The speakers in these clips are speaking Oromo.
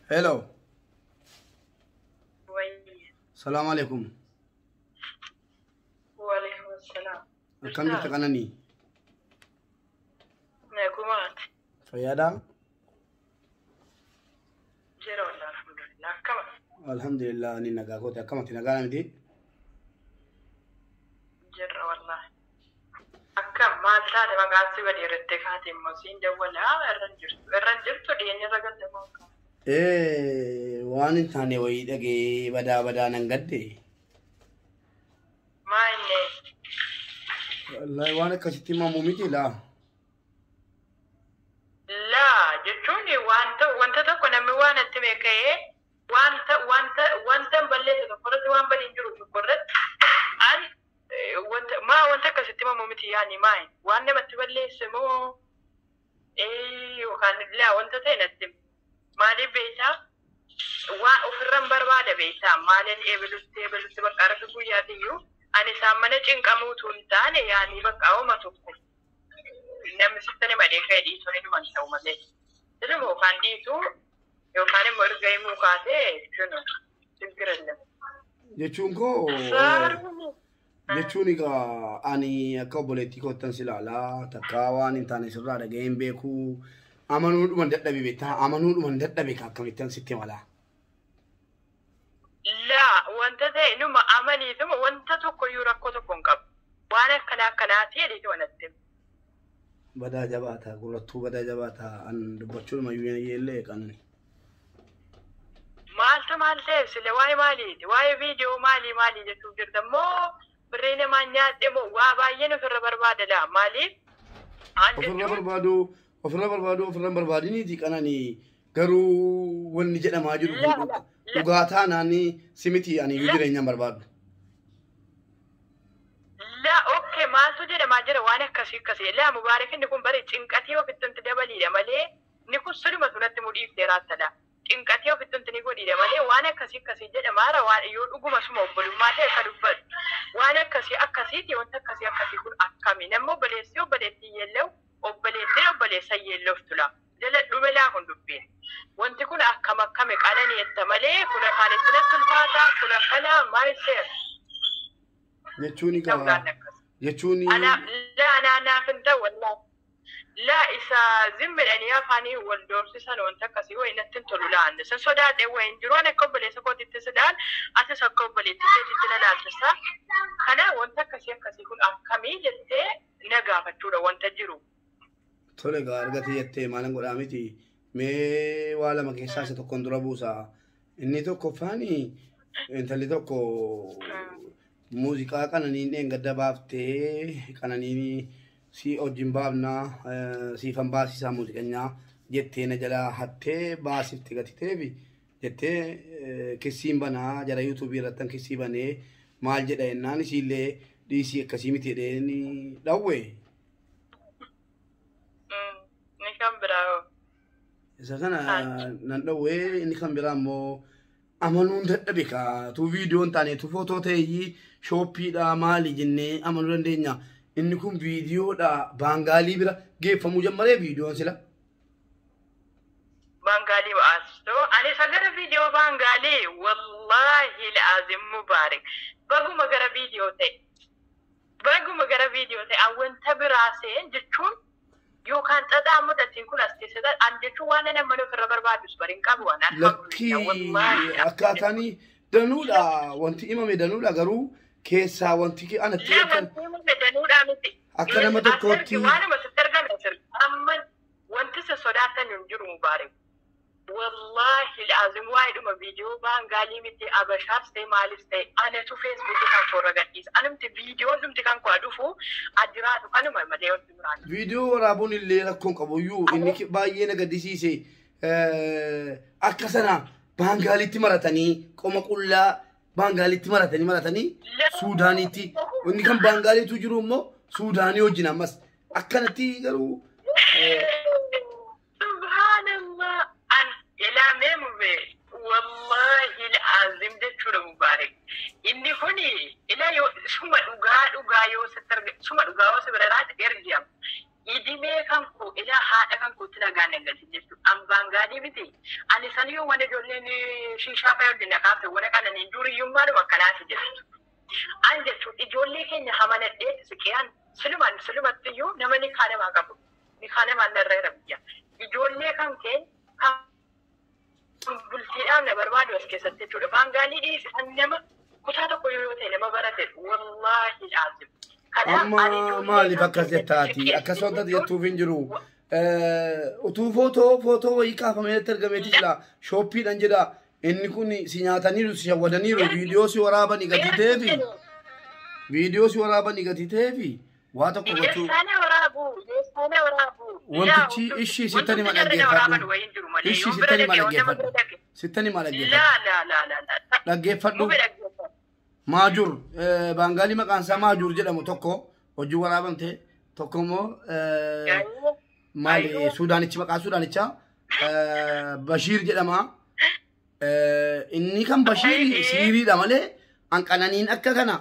Hello. Wayyi. Salaamu alaikum. Waalaikum salaam. Akkam jirta Qananii? Nagumaati. Fayyaadhaa? Jira wallah, alhamdulillah. Akkama? Alhamdulillah, ani nagaa kooti. Akkamatti nagaa miti? Jirra wallah. Akkam, maal taate? Maqaan si badii irratti kaate immoo siin dawwalaa irra hin jirtu. Irra hin jirtu, dhiyeenya irra galte moo akkam? Waan hin taane wayii dhagee badaa badaa nan gadde. Maa inni? Wallahi waan akkasitti himamu miti laa. Laa, jechuun wanta tokko namni waan itti beekee wanta hin balleesse tokko irratti, waan badiin jiru tokko irratti an wanta maa wanta akkasitti himamu miti. Yaani maa waan namatti balleesse moo yookaan laa wanta ta'e natti himi. Maaliif beektaa, waan ofirra hin barbaada beektaa, maaliin eebilutti eebilutti bakka arga guyyaatiyyuu ani isaan mana cinqamuutu hin taane, yaani bakka homa tokko namni sitti ni madee ka'e dhiisuun inuma hin ta'u malee. Ilma yookaan dhiisuu yookaan immoo erga himuu kaatee jechuun ችግር የለም. Jechuun koo, jechuun egaa ani akka obboleettii koottan si ilaalaa, takkaa waan hin taane sirraa dhaga'ee hin beeku, amanuudhuman dadhabe beektaa, amanuudhuman dadhabe ka akkamittan sitti malaa. Laa, wanta ta'e numa amaniituma wanta tokko iyyuu rakkoo tokko hin qabu. Waan akkana akkanaati jedheeti wanatti himi. Badaa jabaata gurrattuu, badaa jabaata, an dubbachuudhuma iyyuu illee qanani. Maaltu maal ta'e sile? Waa'ee maaliiti? Waa'ee viidiyoo maalii maalii jechuuf jirta moo birrii namaa nyaadhe moo waa baay'een ofirra barbaada laa maaliif? An Ofirra jechuun barbaadu, ofirra barbaadu, ofirra hin barbaadiniiti qanani, garuu wanni jedhamaa jiru kun Laa laa dhugaa taanaan si miti, ani iyyuu laa jireenya hin barbaadu. Laa, okay, maaltu jedhamaa jira waan akkasii akkasii? Laa Mubaarak, inni kun bare cinqatee ofitti wanti dabaliidha malee inni kun siruma sunatti mudhiiftee raattadha. Cinqatee ofitti wanti ni godhiidha malee waan akkasii akkasii jedhamaara, waan yoo dhuguma suma obbolummaa ta'e akka dubbatu. Waan akkasii akkasiiti, wanta akkasii akkasii kun akkami? Namni obboleessi obboleettii yeellau, obboleettiin obboleessa yeelloftu laa. Jala dhume laa kun dubbiin. Wanti kun akkam akkami qananii jetta malee kun afaan itti natti ulfaata, kun akkana maal seera? Jechuun egaa Ta'uudhaan akkas. Jechuun Ana laa anaa naaf hin ta'u wallahi. Laa, isa zimmiidhanii afaanii wal doorsisan wanta akkasii wayi natti hin tolu laa. Sin sodaadhe wayi hin jiru, ani akka obboleessa kootitti si laal, atis akka obboleettii keetitti na laalchisa. Kana wanta akkasii akkasii kun akkamii jettee na gaafachuudha wanta jiru. Tole egaa, argate jettee maalan godhaa miti, mee waa lama keessaa isa tokkoon dura buusa. Inni tokkoffaan intalli tokko muuziqaa Qananiin dheengadda baaftee, Qananiin si wajjin baafnaa, siifan baasisaa muuziqanyaa jettee na jalaa hattee baasifte gatiteefi jettee kissiin banaa jara yuutuubii irratti kissii banee maal jedha jennaan, isiillee dhiisii akkasii miti jedheen dhawwe. Inni kan biraa hoo? Isa kana nan dhawwee. Inni kan biraa immoo amanuun dadhabe kaa, tu viidiyoon taane, tu footoo ta'eyyii shooppiidha maali jennee amanuu dandeenya. Inni kun viidiyoodha, baangaalii bira geeffamuu jammaree viidiyoon sila. Baangaalii ba'aastoo ani isa gara viidiyoo baangaalii, wallaahi la'aazim Mubaarik, baguma gara viidiyoo ta'e, baguma gara viidiyoo ta'e. An wanta biraa seen jechuun yookaan xaxaa mudhatiin kun as keessatti an jechuun waan nama ofirra barbaadus bari hin qabu an, Lakkii alhamdulillah, wallaahi. Akkaataan danuudha, wanti himame danuudha, garuu keessaa wanti anatti Laa, akka wanti himame danuudhaa miti. Akka nama tokkootti Waanuma sitti argame asirra amma wanti si sodaatan hin jiru Mubaarik. Wallaahi laazim, waa'ee dhuma viidiyoo baangaalii miti, abashaas ta'e maalis ta'e anatu feesbuukii kan koorra gadhiisa. Anumti viidiyoon dhumti kan koo dhufu ajiraatu kanuma malee wanti biraan. Viidiyoo waraabuun illee rakkoon qabu iyyuu inni baay'ee na gaddisiise, akka sana baangaalitti maratanii, qoma qullaa baangaalitti maratanii maratanii Suudaaniitti, inni kan baangaaliitu jiru immoo Suudaanii wajjin ammas akkanatti garuu Subhanallah. An ilaamee mube, wallahi laazim jechuudha Mubaarik. Inni kuni ila yoo suma dhugaa dhugaa yoo sitti arga, suma dhugaa yoo si bira raate ergiyam. Idimee kan koo ila haadha kan kootti nagaan hin galchin jechuudha. An baangaalii miti. miti. Ani saniyyuu waan ijoolleen shiishaa fa'a wajjin naqaafte waan qananiin duriyyummaadhuma akkanaati jettu. An jechuun ijoollee keenya hamanadhee siqiyaan silumaan silumattiyyuu nama ni kaanamaa qabu. Ni kaanamaan narra biyya. Ijoollee kan kee kan bultiidhaan na barbaadu as keessatti jechuudha. Baangaalii dhiisi nama kutaa tokko yoo ta'e nama barate wallaahi dhaazim. Amma maaliif akkas jettaati? Akkas wanta jettuuf hin jiru. Utuu footoo wayii kaafamee argameeti jira. Shooppiidhaan jedha. Inni kun si nyaataniiru, si shawwadaniiru, viidiyoo si waraabanii gatii ta'eefi. Viidiyoo si waraabanii gatii ta'eefi. Waa tokko gochuu. Wantichi ishii sittani ma dhaggeeffadhu. Ishii sittani ma dhaggeeffadhu. Sittani ma dhaggeeffadhu. Dhaggeeffadhu. Maajur baangaalii maqaan isaa Maajur jedhamu tokko hojii waraabamte tokko immoo maali Suudaanichi maqaan Suudaanichaa Bashiir jedhama. Inni kan Bashiir siiriidha malee hanqananiin akka kana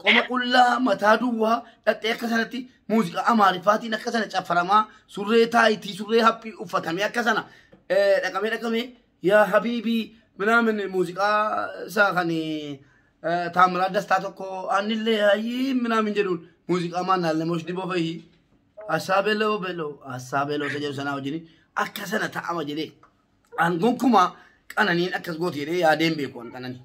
qoma qullaa mataa duwwaa dhaxxee akka sanatti muuziqaa Amaariffaatiin akka sana caffaramaa surree taayitii surree haphii uffatamee akka sana dhaqamee dhaqamee yaa habiibii minaamin muuziqaa isaa kan Taamiraat Dastaa tokko annillee hayyii minaamin jedhuun muuziqaa maannaallee moshni bofayii assaabeloo beloo assaabeloo isa jedhu sanaa wajjin akka sana ta'ama jedhee an gonkumaa qananiin akkas gooti jedhee yaadeen beeku an qananii.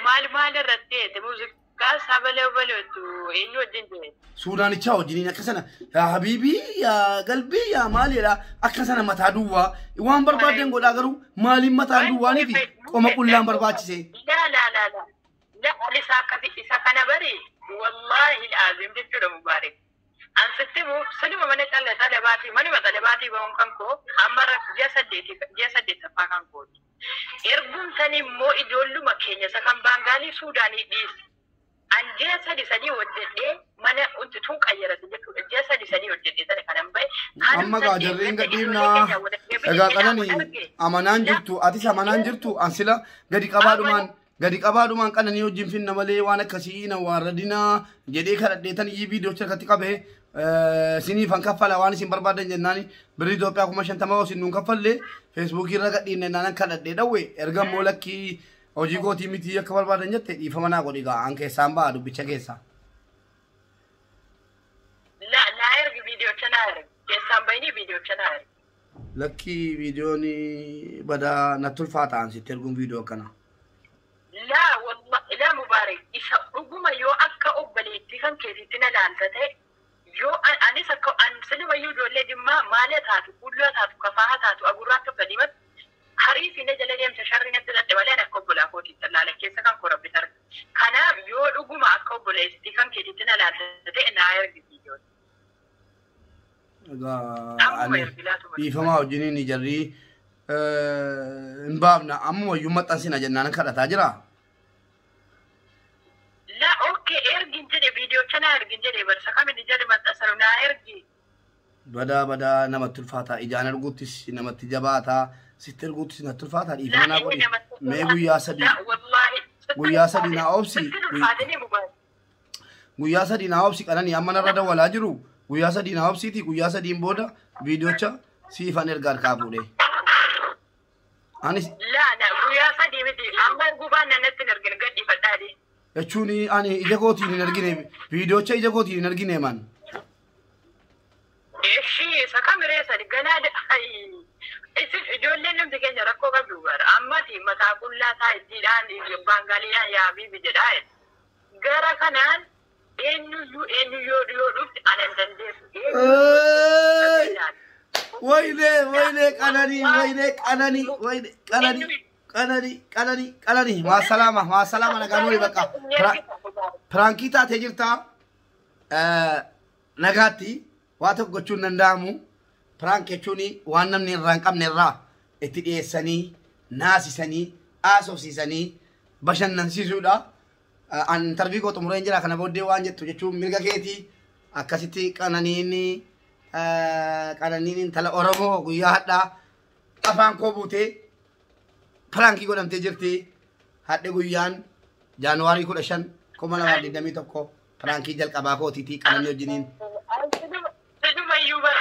Maal maal irratti muuziqaa assaabeloo belootu eenyu wajjin jedhe? Suudaanichaa wajjiniin akka sana yaa habiibii yaa galbii yaa maaliidha akka sana mataa duwwaa waan barbaadeen godhaa garuu maaliin mataa duwwaanii fi qoma qullaan barbaachise. Laa laa laa laa laa isa akkasi isa kana bari wallaahi laazim jechuudha mubaarik. Ansittimu siluma mana xalabaatii manuma xalabaatii bahuun kan koo amma ji'a saddeettaffaa kan kooti. Erguun sani immoo ijoolluma keenya isa kan baangaalii Suudaanii dhiisi. An ji'a sadi sadii hojjedhee mana tun qayyarate jechuudha. Ji'a sadi sadii hojjedhee sana kanan bahe. Amma gaa jarreen gadhiifnaa. Egaa qananii amanaan jirtu atis amanaan jirtu an sila gadi qabaadhumaan qananii wajjin finna malee waan akkasii na waarradinaa jedhee kadhadheetan iyyii viidiyoo harkatti qabee siniifan kaffala waan isin barbaadan jennaani birrii Itoophiyaa 50,000 isin nuun kaffalle feesbuukii irra gadhiifne naanan kadhadhee dhawwe erga immoo lakkii hojii kootii miti akka barbaadan jette dhiifama naa godhi gaa an keessaan ba'a dubbicha keessaa. Naa ergi viidiyoocha naa ergi keessaan bahini viidiyoocha naa ergi. Lakkii viidiyoon badaa natti ulfaata an sitti erguun viidiyoo akkanaa. Laa wallahi laa mubaarak isa dhuguma yoo akka obboleettii kan keetiitti na laalta ta'e yoo anis akka an silumayyuu ijoollee jimmaa maala taatu qullaa taatu kafaa taatu agurraatti uffadimatti hariifi na jala deemsa sharri natti dhadhe malee akka obbolaa kootiitti laala keessa kan korabbi targa. Kanaaf yoo dhuguma akka obboleettii kan keetiitti na laalta ta'e naa ergi viidiyoon. Egaa ani dhiifamaa wajjiniin jarri hin baafna ammuma iyyuu maxxansina jennaan kadhataa jira. La okay ergin jedhe viidiyoocha naa ergin jedhe barsa kamin jedhe maxxansaru naa ergi. Badaa badaa namatti ulfaataa ijaan arguuttis namatti jabaataa sitti arguuttis natti ulfaataa dhiifama naa godhi mee guyyaa sadii naa obsi guyyaa sadii naa obsi qananii amma narra dawwalaa jiru guyyaa sadii naa obsiiti guyyaa sadiin booda viidiyoocha siifan erga harkaa fuudhee. Anis Laa na guyyaa sadii miti amma arguu baannaan natti hin arginu gadhiifadhaadhi. Jechuun ani ija kootiin hin argine viidiyoocha ija kootiin hin argine man. Ishii isa kamiree sadi ganaa isin ijoolleen namti keenya rakkoo qabdu bara ammati mataa qullaa taa'ittiidhaan baangaaliidhaan yaa biibi jedhaa gara kanaan eenyuyyuu eenyuyyoo dhiyoo dhufti ana hin dandeessu. Wayne wayne qananii wayne qananii wayne qananii qananii qananii qananii maasalaama maasalaama nagaan olii bakka piraankii taatee jirtaa nagaatti waa tokko gochuun danda'amu piraank jechuun waan namni irraa hin qabne irraa itti dhiyeessanii naasisanii haasofsiisanii bashannansiisuudha. An intarvii koo xumureen jira kana booddee waan jettu jechuun mirga keetii akkasitti qananiin qananiin intala Oromoo guyyaa hadhaa afaan koo buutee piraankii godhamtee jirti. Hadhe guyyaan jaanuwaarii 15 2021 piraankii jalqabaa kootiitii qananii wajjiniin. Silumayyuu bara